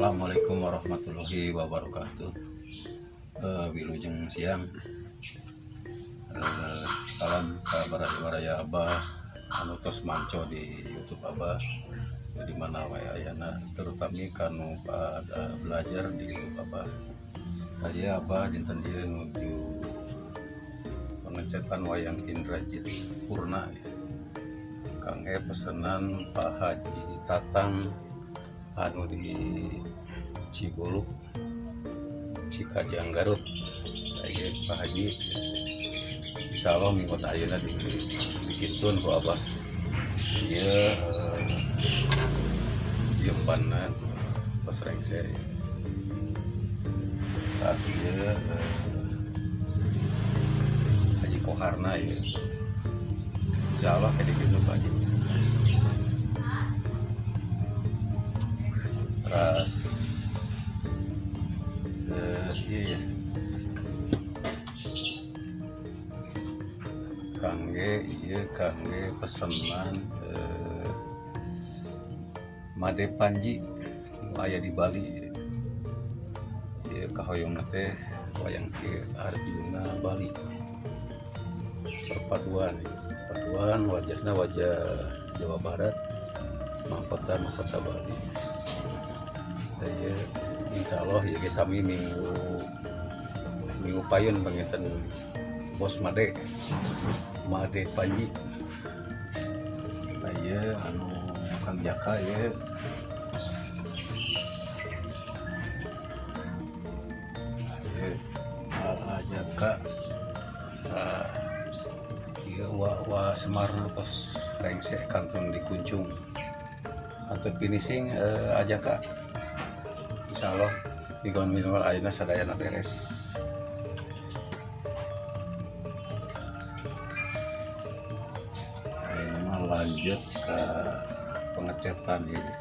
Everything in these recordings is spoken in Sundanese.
Assalamualaikum warahmatullahi wabarakatuh. Wilujeng siang. Salam ka baraya Abah anu tos manco di YouTube Abah, di mana wae ayana, terutama kanu pada belajar di YouTube Abah. Saya Abah dinten ieu nuju pengecetan wayang Indrajit Purna ya. Kangge pesenan Pak Haji Tatang anu di Cibuluk, Cikajang, Garut. Aya Pak Haji, insya Allah minggu ayeuna di dikintun ku Abah. Ieu ieu empanna tos rengse. Tas ieu Haji Koharna ieu. Insya Allah kayak dikintun Pak Haji. Ras iya ya, kangge iya, kangge pesenan Made Panji nu aya di Bali. Ieu kahoyong teh wayang Ki Arjuna Bali perpaduan, perpaduan wajahnya wajah Jawa Barat, mahkota mahkota Bali. Jadi insya Allah ya sami minggu minggu payun panginten Bos Made, Made Panji. Nah, ieu anu Kang Jaka ya. Ieu Aa Jaka. Nah, ieu wa wa Semarna tos rengse, kantun dikuncung, kantun finishing. Ajaka insya Allah di minimal ayeuna sadayana beres. Ayeuna mah lanjut ke pengecetan ini.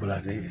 Belah deui.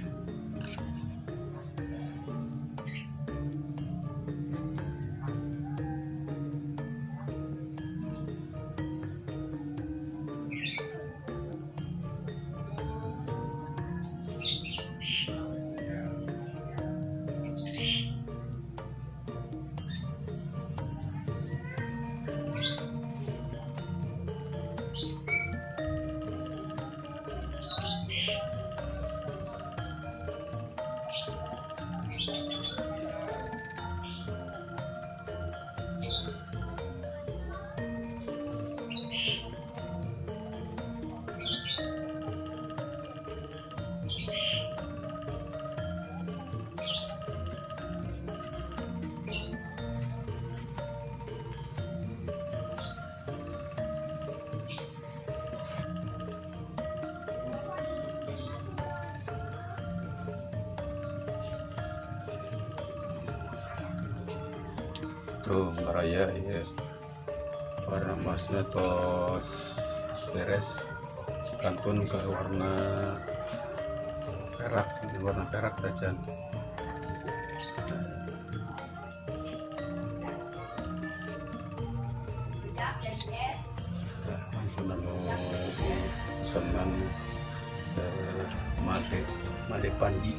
Tuh baraya ya, warna emasnya tos beres, kantun ke warna perak, warna perak tacan. Nah, kantun anu senang Made Made Panji.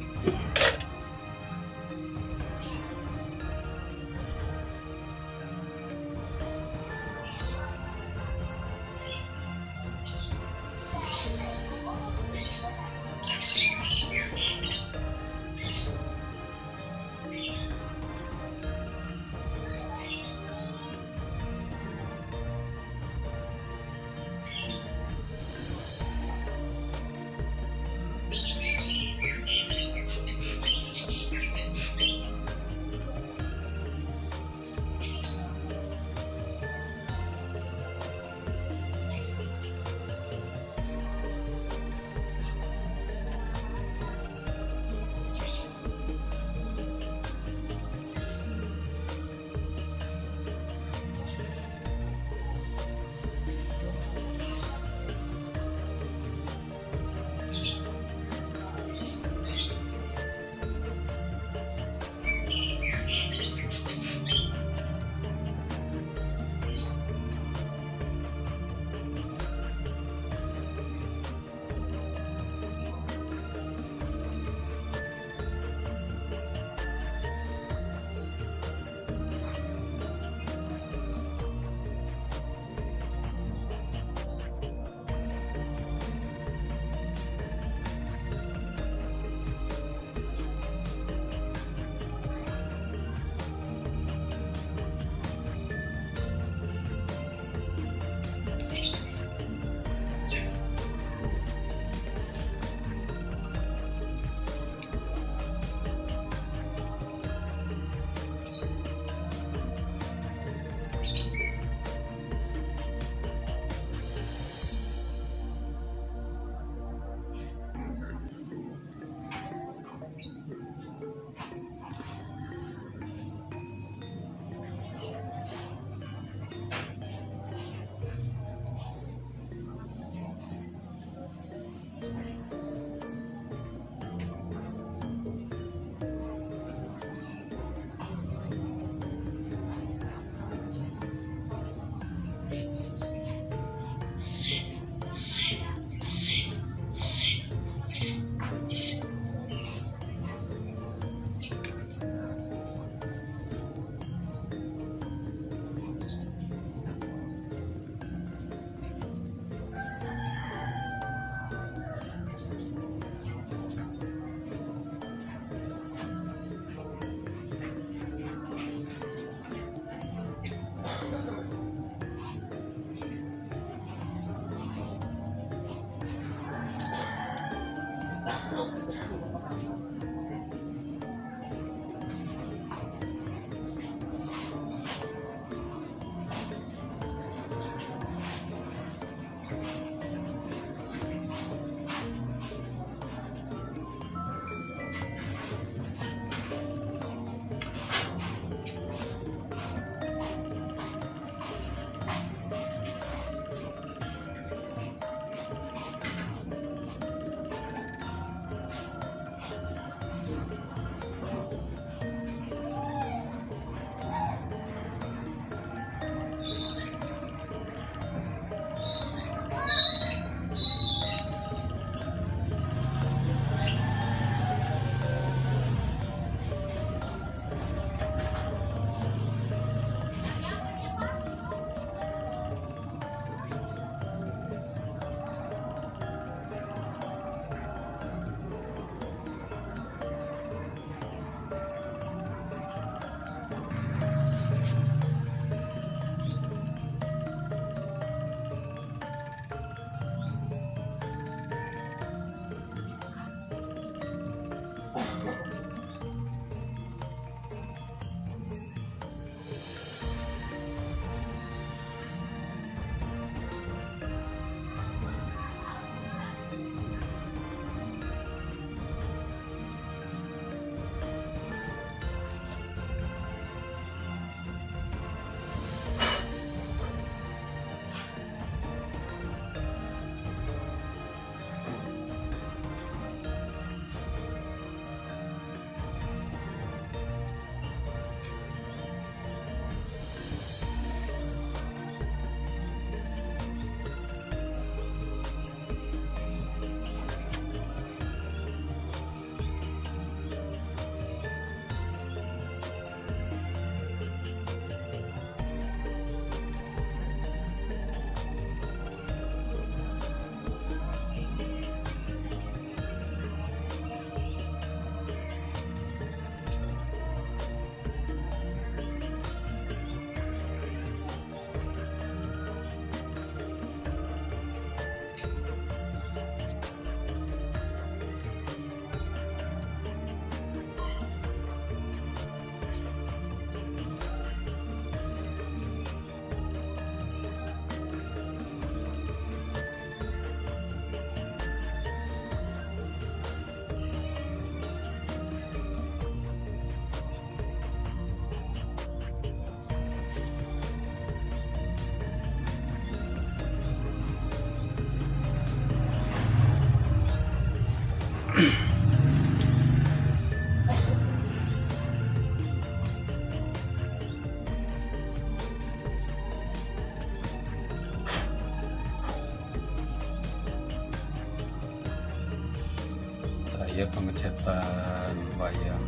Aya pengecetan wayang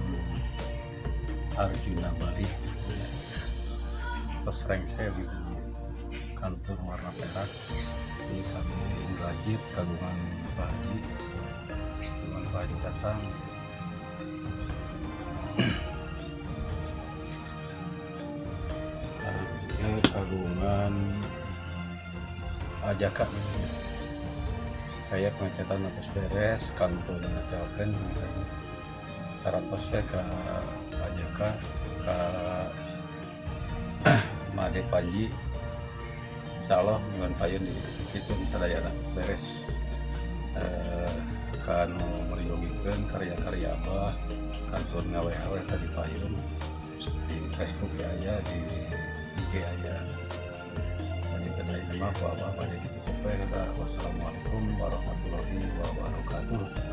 Arjuna Bali gitu ya. Terus rengse gitu, gitu. Kantor warna perak tulisannya Indrajit kagungan Pak Haji, kagungan Pak Haji Tatang. Nah, ini kagungan Ajaka kayak pengecatan atas beres, kantun telepon saratos we ka Ajaka, ka Made Panji. Insya Allah mingguan payun di itu di sadayana beres, kanu meryogikeun karya-karya Abah kantun ngawe-awe tadi payun di Facebook ya aya, di IG aya. Jadi tadi mah ku Abah pada ditutup we. Wassalamualaikum warahmatullahi wabarakatuh.